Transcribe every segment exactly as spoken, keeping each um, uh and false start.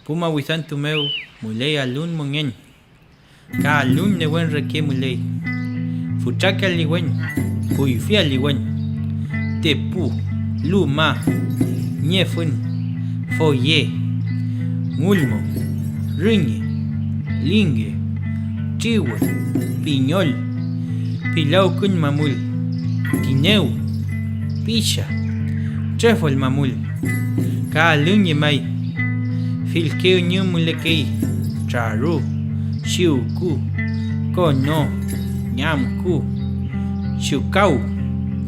Pu mawidantu mew müley alün mongen, ka alün newen reke müley, fütrake aliwen, kuyfi aliwen, tepu, luma, ñefün, foye, ngulmo, rüñe, linge, triwü, piñol, pilawkün mamüll, kinew, picha, trefol mamüll, ka alün llemay. Fillke üñüm mülekey, traru, chiwku, kono, ñamku, chukaw,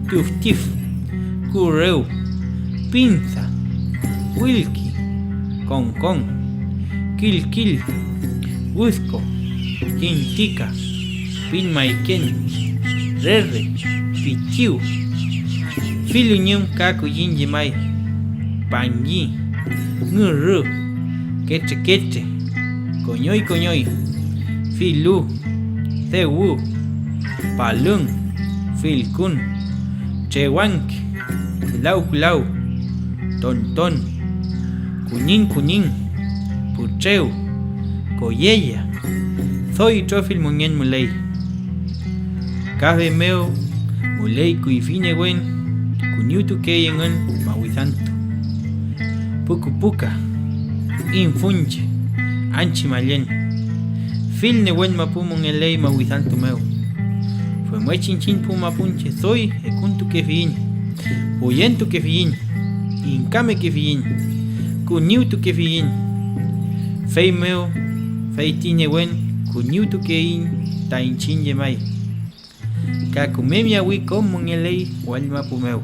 tüftif, kurew, pinsa, wilki, kongkong, killkill, wüdko, kintika, pin mayken, rerre, pichiw, fill üñüm ka kulliñ llemay, pangi, ngürü, ketre ketre, koñoy koñoy, filu, dewü, palüng, filkun, trewangk, külaw külaw, tonton, kuñiñ kuñiñ, pütrew, koyeya, doy itrofill mongen müley. Ka feymew müley kuyfi newen, kuñiwtukey engün mawidantu, pukupuka, infunche, anchi mallen. Fill newen mapu mongeley mawidantu mew. Femngechi iñchiñ pu mapunche doy ekuntukefiyiñ, poyentukefiyiñ, ingkamekefiyiñ, kuñiwtukefiyiñ. Feymew feyti newen kuñiwtukeiñ ta iñchiñ llemay. Ka küme miyawi kom mongeley wall mapu mew.